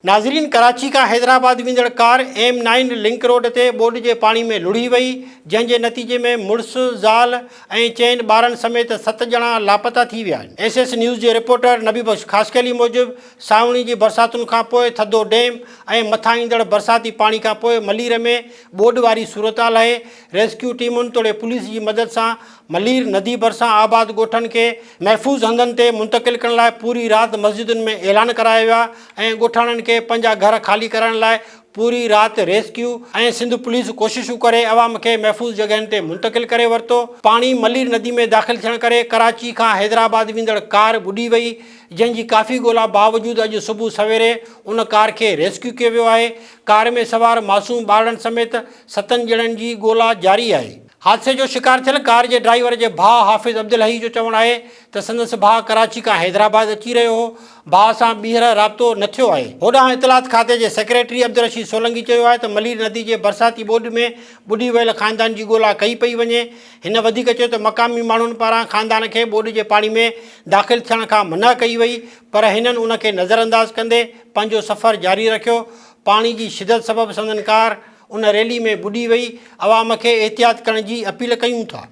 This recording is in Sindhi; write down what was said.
ناظرين ڪراچي کان حيدرآباد ويندڙ ڪار ايم نائن لنڪ روڊ تي ٻوڏ جي پاڻي ۾ لڙهي وئي، جنهن جي نتيجي ۾ مڙس، زال ۽ چئن ٻارن سميت ست ڄڻا لاپتا ٿي ويا آهن. ايس ايس نيوز جي رپورٽر نبي بخش خاصخيلي موجب سانوڻي جي برساتن کانپوء ٿڌو ڊيم ۽ مٿان ايندڙ برساتي پاڻي کانپوء ملير ۾ ٻوڏ واري صورتحال آهي، ريسڪيو ٽيمن توڙي پوليس جي مدد سان ملير ندي ڀرسان آباد ڳوٺن کي محفوظ هنڌن تي منتقل ڪرڻ لاء پوري رات مسجدن ۾ اعلان ڪرايا ويا ۽ ڳوٺاڻن کي پنهنجا گهر خالي ڪرائڻ لاء پوري رات ريسڪيو ۽ سنڌ پوليس ڪوششون ڪري عوام کي محفوظ جڳهين تي منتقل ڪري ورتو. پاڻي ملير ندي ۾ داخل ٿيڻ ڪري ڪراچي کان حيدرآباد ويندڙ ڪار ٻڏي وئي جنهن جي ڪافي ڳولا باوجود اڄ صبح سويري ان ڪار کي ريسڪيو ڪيو ويو آهي. ڪار ۾ سوار معصوم ٻارڙن سميت ستن ڄڻن جي ڳولا جاري آهي. حادثي جو شڪار ٿيل ڪار جي ڊرائيور جي ڀاء حافظ عبدالحئي جو چوڻ آهي ته سندس ڀاء ڪراچي کان حيدرآباد اچي رهيو هو، ڀاء سان ٻيهر رابطو نه ٿيو آهي. هوڏانهن اطلاعات کاتي جي سيڪريٽري عبدالرشيد سولنگي چيو آهي ته ملير ندي جي برساتي ٻوڏ ۾ ٻڏي ويل خاندان جي ڳولا ڪئي پئي وڃي. هن وڌيڪ چيو ته مقامي ماڻهن پاران خاندان کي ٻوڏ جي پاڻي ۾ داخل ٿيڻ کان منع ڪئي وئي پر هنن ان کي نظرانداز ڪندي پنهنجو سفر جاري رکيو، پاڻي جي شدت سبب سندن ڪار ان ريلي ۾ ٻڏي وئي، عوام کي احتياط ڪرڻ جي اپيل ڪيون ٿا.